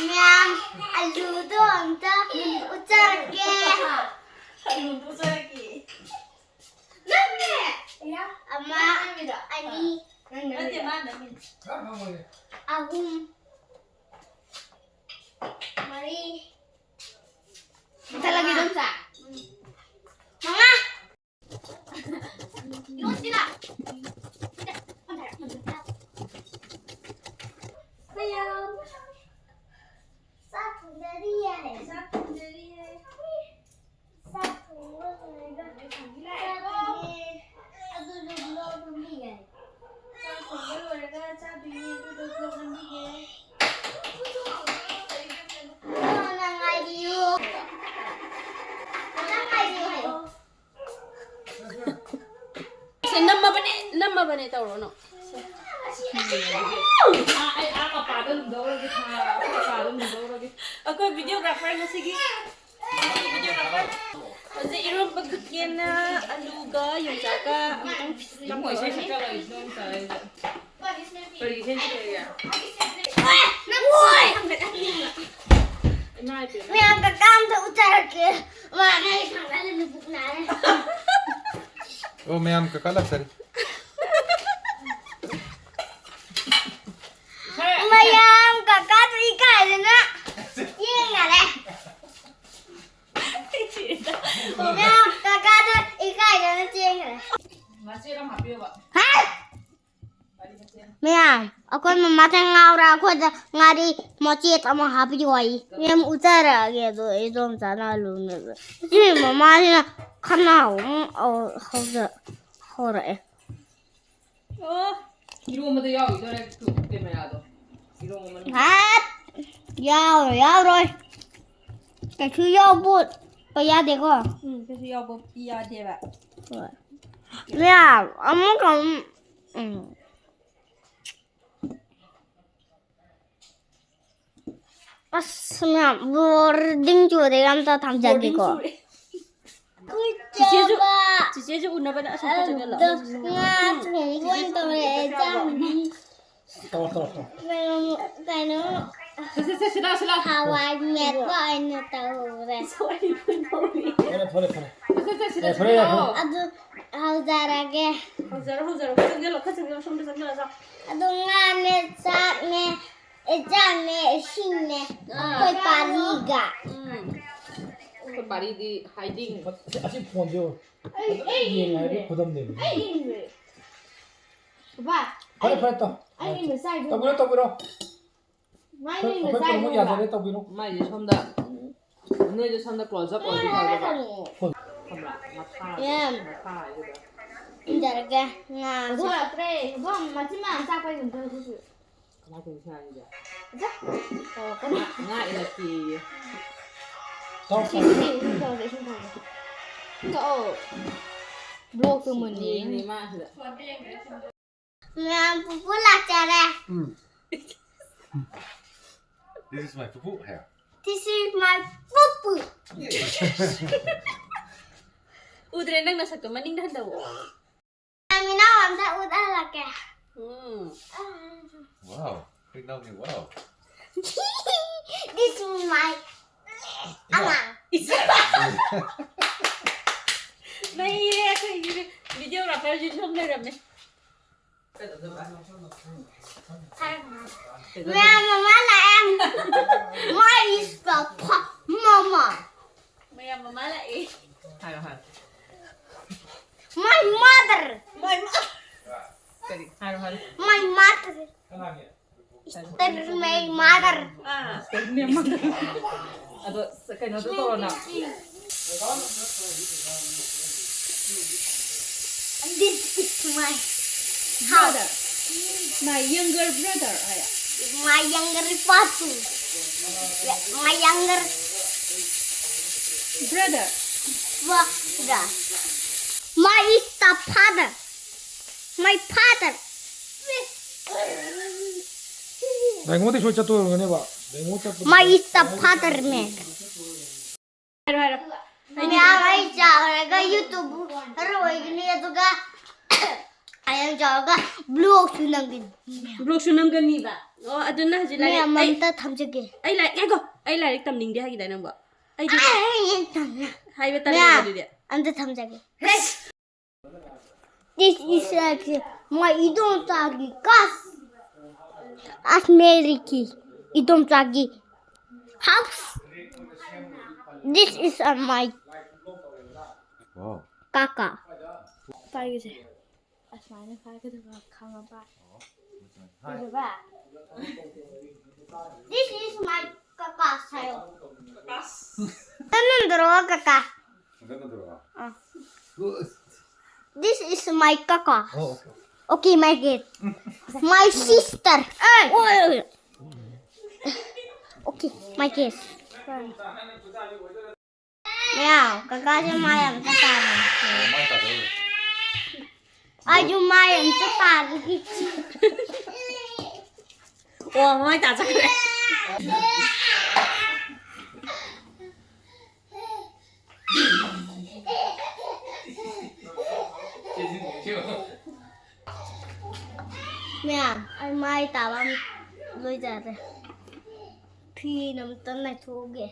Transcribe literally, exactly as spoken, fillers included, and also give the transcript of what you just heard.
ꯃꯌꯥꯝ, ꯑꯂꯨꯗꯣ ꯑꯝꯇ ꯎꯠꯆꯔꯛꯀꯦ꯫ ꯑꯂꯨꯗꯣ ꯎꯠꯆꯔꯛꯀꯦ꯫ ꯅꯪꯅꯦ꯫ ꯑꯃ, ꯅꯪ ꯅꯪꯒꯤꯗꯣ꯫ ꯑꯅꯤ, ꯅꯪ ꯅꯠꯇꯦ, ꯅꯪꯒꯤꯗꯣ꯫ ꯃꯥ ꯅꯪꯒꯤꯅꯤ꯫ ꯑꯍꯨꯝ, ꯃꯔꯤ, ꯃꯊꯛꯂꯒꯤ ꯑꯗꯨꯝ ꯆꯥ꯫ ꯃꯉꯥ꯫ ꯃꯌꯥꯝ꯫ ꯆꯥꯛ ꯊꯣꯡꯅꯔꯤꯌꯦ꯫ ꯆꯥꯛ ꯊꯣꯡꯅꯔꯤꯌꯦ꯫ ꯆꯥꯛ ꯊꯣꯡꯕ ꯂꯣꯏꯔꯒ ꯆꯥꯗꯣꯏꯅꯦ꯫ ꯑꯗꯨꯁꯨ vlog ꯅꯝꯕꯤꯒꯦ꯫ ꯆꯥꯛ ꯊꯣꯡꯕ ꯂꯣꯏꯔꯒ ꯆꯥꯗꯣꯏꯅꯦ, ꯑꯗꯨꯗꯣ vlog ꯅꯝꯕꯤꯒꯦ꯫ ꯅꯪ ꯉꯥꯏꯕꯤꯌꯨ꯫ ꯅꯪ ꯉꯥꯏꯕꯤꯌꯨ ꯍꯥꯏꯌꯣ꯫ ꯁꯦ, ꯅꯝꯃꯕꯅꯦ, ꯅꯝꯃꯕꯅꯦ, ꯇꯧꯔꯣꯅꯣ꯫ ꯁꯦ꯫ ꯑꯥ, ꯑꯩ ꯑꯥ ꯃꯄꯥꯗ ꯂꯨꯝꯗꯧꯔꯒꯦ, ꯑꯥ, ꯑꯩꯈꯣꯏ ꯃꯄꯥꯗ ꯂꯨꯝꯗꯧꯔꯒꯦ꯫ ꯑꯩꯈꯣꯏ videographer ꯉꯁꯤꯒꯤ, ꯉꯁꯤꯒꯤ videographer꯫ ꯍꯧꯖꯤꯛ ꯏꯔꯣꯟꯕ ꯈꯨꯠꯀꯦꯟꯅ ꯑꯂꯨꯒ ꯌꯣꯡꯆꯥꯛꯀ ꯑꯃꯨꯛꯇꯪ ꯏꯃꯣꯏ, ꯏꯁꯩ ꯁꯛꯆꯜꯂꯛꯏꯁꯤꯅ ꯑꯃꯨꯛ ꯇꯧꯔꯦ꯫ ꯀꯔꯤ ꯏꯁꯩ ꯁꯛꯆꯜꯂꯛꯏꯒꯦ? ꯏꯃꯥ ꯏꯄꯦꯝꯃ꯫ ꯃꯌꯥꯝ ꯀꯀꯥ ꯑꯝꯇ ꯎꯠꯆꯔꯛꯀꯦ꯫ ꯃꯥ ꯃꯩ ꯊꯥꯡꯒꯠꯂꯦ, ꯃꯤꯕꯨꯛ ꯅꯥꯔꯦ꯫ ꯑꯣ, ꯃꯌꯥꯝ ꯀꯀꯥ ꯂꯥꯛꯆꯔꯤ꯫ ꯃꯌꯥꯝ ꯀꯀꯥꯗꯨ ꯏꯀꯥꯏꯗꯅ ꯆꯦꯟꯈꯔꯦ꯫ ꯃꯌꯥꯝ ꯀꯀꯥꯗꯨ ꯏꯀꯥꯏꯗꯅ ꯆꯦꯟꯈꯔꯦ꯫ ꯃꯆꯦꯠ ꯑꯃ ꯍꯥꯞꯄꯤꯌꯨꯕ꯫ ꯍꯥ? ꯃꯌꯥꯝ, ꯑꯩꯈꯣꯏ ꯃꯃꯥꯁꯦ ꯉꯥꯎꯔ ꯑꯩꯈꯣꯏꯗ ꯉꯥꯔꯤ ꯃꯆꯦꯠ ꯑꯃ ꯍꯥꯞꯄꯤꯌꯨ ꯍꯥꯏ꯫ ꯃꯌꯥꯝ ꯎꯠꯆꯔꯛꯑꯒꯦ ꯑꯗꯣ ꯏꯗꯣꯝꯆꯥꯅ ꯑꯂꯨꯅꯦꯕ꯫ ꯁꯤ ꯃꯃꯥꯁꯤꯅ ꯈꯅꯥꯎ ꯑꯃ ꯍꯧꯖ-, ꯍꯧꯔꯛꯑꯦ꯫ ꯑꯣ꯫ ꯏꯔꯣꯝꯕꯗ ꯌꯥꯎꯈꯤꯗꯣꯔꯦ cameraꯗꯣ꯫ ꯏꯔꯣꯝꯕ ꯃꯅꯨꯡ꯫ ꯍꯥꯠ! ꯌꯥꯎꯔꯣꯏ, ꯌꯥꯎꯔꯣꯏ꯫ ꯀꯩꯁꯨ ꯌꯥꯎꯕ ꯌꯥꯗꯦꯀꯣ꯫ ꯎꯝ, ꯀꯩꯁꯨ ꯌꯥꯎꯕ ꯌꯥꯗꯦꯕ꯫ ꯍꯣꯏ꯫ ꯃꯌꯥꯝ, ꯑꯃꯨꯛꯀ ꯑꯃꯨꯛ, ꯎꯝ꯫ ꯑꯁ, ꯃꯌꯥꯝ, boarding ꯆꯨꯔꯦ, ꯑꯝꯇ ꯊꯝꯖꯒꯦꯀꯣ꯫ Boarding ꯆꯨꯔꯦ꯫ ꯆꯤꯆꯦꯁꯨ, ꯆꯤꯆꯦꯁꯨ ꯎꯅꯕꯅ ꯑꯁꯣꯝ ꯆꯠꯂꯣ꯫ ꯉꯥ ꯊꯣꯡꯕ ꯑꯣꯏꯅ ꯇꯧꯔꯛꯑꯦ, ꯆꯥꯔꯨꯅꯤ꯫ ꯇꯧꯔꯣ, ꯇꯧꯔꯣ, ꯇꯧꯔꯣ꯫ ꯀꯩꯅꯣ, ꯀꯩꯅꯣ, ꯁꯦ, ꯁꯦ, ꯁꯦ, ꯁꯤꯗ, ꯁꯤꯗ꯫ ꯍꯋꯥꯏ ꯃꯦꯠꯄ ꯑꯣꯏꯅ ꯇꯧꯔꯦ꯫ ꯁꯣꯔꯤ, ꯐꯨꯟ ꯇꯧꯔꯤ꯫ ꯐꯔꯦ, ꯐꯔꯦ, ꯐꯔꯦ꯫ ꯁꯦ, ꯁꯦ, ꯁꯤꯗ, ꯑꯦ, ꯁꯤꯗ ꯐꯔꯦ, ꯌꯥꯔꯦ, ꯂꯥꯛꯑꯣ꯫ ꯐꯔꯦ꯫ ꯑꯗꯨ ꯍꯧꯖꯔꯒꯦ꯫ ꯍꯧꯖꯔꯣ, ꯍꯧꯖꯔꯣ꯫ ꯆꯪꯁꯤꯜꯂꯣ, ꯈꯔ ꯆꯪꯁꯤꯜꯂꯣ, ꯁꯣꯝꯗ ꯆꯪꯁꯤꯜꯂꯣ, ꯆꯥꯎ꯫ ꯑꯗꯨ ꯉꯥꯅꯦ, ꯆꯥꯛꯅꯦ, ꯏꯟꯖꯥꯡꯅꯦ, ꯏꯁꯤꯡꯅꯦ, ꯑꯩꯈꯣꯏ ꯄꯥꯔꯤꯒ꯫ ꯎꯝ꯫ ꯑꯩꯈꯣꯏ ꯄꯥꯔꯤꯗꯤ hiding꯫ ꯑꯁꯤ, ꯑꯁꯤ ꯐꯣꯟꯁꯦ ꯌꯦꯡꯉꯣ꯫ ꯐꯖꯅ ꯌꯦꯡꯉꯦ ꯍꯥꯏꯕꯒꯤ ꯈꯨꯗꯝꯅꯦꯕ꯫ ꯕꯕꯥ, ꯐꯔꯦ, ꯐꯔꯦ, ꯇꯧ꯫ ꯑꯩ ꯃꯤꯡꯒ ꯆꯥꯏꯗꯣ꯫ ꯇꯧꯕꯤꯔꯣ, ꯇꯧꯕꯤꯔꯣ꯫ ꯃꯥꯏ ꯑꯩꯈꯣꯏ, ꯃꯤꯡꯒ ꯑꯩꯈꯣꯏ ꯆꯥꯏꯗꯣ ꯄꯨꯝꯅꯃꯛ ꯎꯕ꯭ꯔꯥ? ꯌꯥꯖꯔꯦ, ꯇꯧꯕꯤꯔꯣ꯫ ꯃꯥꯏꯁꯦ ꯁꯣꯝꯗ, ꯅꯣꯏꯁꯦ ꯁꯣꯝꯗ close up ꯑꯣꯏꯗꯤ ꯐꯒꯗꯕ꯫ ꯈꯪꯕ꯭ꯔꯥ? ꯃꯈꯥ, ꯌꯥꯝ꯫ ꯃꯈꯥ ꯍꯥꯏꯒꯗ꯭ꯔꯥ? ꯏꯟꯖꯔꯒꯦ꯫ ꯉꯥꯁꯦ꯫ ꯄꯨꯊꯣꯔꯛꯇ꯭ꯔꯦ꯫ ꯏꯕꯣꯝ, ꯃꯆꯤꯟ ꯃꯌꯥꯝ ꯆꯥꯛꯄꯩ ꯀꯩꯅꯣ ꯇꯧꯔꯦ꯫ ꯀꯃꯥꯏꯅ ꯇꯧꯔꯤ ꯁꯥꯔꯤꯁꯦ? ꯇꯧꯔꯛꯀꯅꯨ꯫ ꯉꯥ ꯏꯜꯂꯛꯀꯦꯌꯦ꯫ ꯇꯧ, ꯏꯁꯤꯡ, ꯏꯁꯤꯡ, ꯏꯁꯤꯡ ꯊꯛꯑꯣꯁꯦ, ꯏꯁꯤꯡ ꯊꯛꯑꯣꯁꯦ꯫ ꯏꯁꯤꯡ ꯊꯛꯑꯣ꯫ Vlogꯇꯣ ꯃꯨꯟꯅ ꯌꯦꯡꯅꯤ꯫ ꯃꯥ ꯁꯤꯗ꯫ ꯃꯌꯥꯝ ꯄꯨꯄꯨ ꯂꯥꯛꯆꯔꯦ꯫ ꯎꯝ꯫ This is my pupu hair. This is my ꯄꯨꯄꯨ꯫ ꯎꯗ꯭ꯔꯦ ꯅꯪ ꯅꯁꯛꯇꯣ ꯃꯅꯤꯡꯗ ꯍꯟꯗꯧꯑꯣ꯫ ꯃꯌꯥꯝ ꯏꯅꯥꯎ ꯑꯝꯇ ꯎꯠꯍꯜꯂꯛꯀꯦ꯫ ꯎꯝ꯫ Wow. Big now me wow. This is my ꯑꯉꯥꯡ꯫ ꯅꯩꯔꯦ ꯑꯩꯈꯣꯏꯒꯤ videographerꯁꯨ ꯁꯣꯝ ꯂꯩꯔꯝꯃꯦ꯫ ꯃꯌꯥꯝ ꯃꯃꯥ ꯂꯥꯛꯑꯦ꯫ My is papa, mama. ꯃꯌꯥꯝ ꯃꯃꯥ ꯂꯥꯛꯑꯦ꯫ ꯍꯥꯏꯔꯣ, ꯍꯥꯏꯔꯣ꯫ My mother. My ma-, ꯀꯔꯤ? ꯍꯥꯏꯔꯣ, ꯍꯥꯏꯔꯣ꯫ My mother. Sister, my mother. ꯑꯥ꯫ ꯑꯗꯣ ꯀꯩꯅꯣꯗꯣ ꯇꯧꯔꯣ ꯅꯪ꯫ This is my house. My younger brother ꯍꯥꯏꯌꯣ꯫ My younger father. My younger Brother. father. My is the father. My father. ꯗꯥꯏꯉꯣꯗꯤ ꯁꯣꯏ ꯆꯠꯇꯣꯏ ꯑꯣꯏꯔꯝꯒꯅꯦꯕ꯫ ꯗꯥꯏꯉꯣ ꯆꯠꯄꯗꯣ My is the father, man. ꯍꯥꯏꯔꯣ, ꯍꯥꯏꯔꯣ꯫ ꯃꯌꯥꯝ ꯑꯩ ꯆꯥꯎꯔꯒ YouTuber ꯑꯣꯏꯒꯅꯤ, ꯑꯗꯨꯒ ꯑꯩꯅ ꯆꯥꯎꯔꯒ ꯕ꯭ꯂꯣꯛꯁꯨ ꯅꯝꯒꯅꯤ꯫ ꯕ꯭ꯂꯣꯛꯁꯨ ꯅꯝꯒꯅꯤꯕ? ꯑꯣ, ꯑꯗꯨꯅ ꯍꯧꯖꯤꯛ ꯂꯥꯏꯔꯤꯛ, ꯃꯌꯥꯝ ꯑꯩ, ꯑꯝꯇ ꯊꯝꯖꯒꯦ꯫ ꯑꯩ ꯂꯥꯏꯔꯤꯛ, ꯉꯥꯏꯈꯣ, ꯑꯩ ꯂꯥꯏꯔꯤꯛ ꯇꯝꯅꯤꯡꯗꯦ ꯍꯥꯏꯈꯤꯗꯥꯏ ꯅꯪꯕꯣ? ꯑꯩꯗꯤ ꯑꯩ ꯇꯝꯅ-, ꯍꯥꯏꯕ ꯇꯜꯂꯦ ꯃꯌꯥꯝ ꯑꯗꯨꯗꯤ꯫ ꯑꯝꯇ ꯊꯝꯖꯒꯦ꯫ This is, uh, my ꯏꯗꯣꯝꯆꯥꯒꯤ ꯀꯥꯁ꯫ ꯑꯁ, ꯃꯦꯔꯤꯀꯤ ꯏꯗꯣꯝꯆꯥꯒꯤ house꯫ This is, uh, my ꯀꯥꯀꯥ꯫ ꯄꯥꯏꯒꯦꯁꯦ꯫ ꯑꯁꯨꯃꯥꯏꯅ ꯄꯥꯏꯒꯗꯕ ꯈꯪꯉꯕ? ꯎꯔꯕ? This is my ꯀꯥꯀꯥ ꯍꯥꯏꯌꯣ꯫ ꯅꯪ ꯅꯪꯗꯔꯣ ꯀꯥꯀꯥ? ꯑꯥ꯫ This is my ꯀꯥꯀꯥ꯫ Okay, my guest. My sister. ꯑꯣꯏ, ꯑꯣꯏ, ꯑꯣꯏ꯫ Okay, my guest. ꯃꯌꯥꯝ, ꯀꯥꯀꯥꯁꯦ ꯃꯥꯏ ꯑꯝꯇ ꯇꯥꯔꯦ꯫ ꯑꯩꯁꯨ ꯃꯥꯏ ꯑꯝꯇ ꯇꯥꯔꯒꯦ꯫ ꯑꯣ, ꯃꯃꯥꯏ ꯇꯥꯖꯈ꯭ꯔꯦ꯫ ꯃꯌꯥꯝ, ꯑꯩ ꯃꯥꯏ ꯇꯥꯕ ꯑꯃ ꯂꯣꯏꯖꯔꯦ꯫ ꯐꯤꯅ ꯑꯝꯇ ꯅꯩꯊꯣꯛꯎꯒꯦ꯫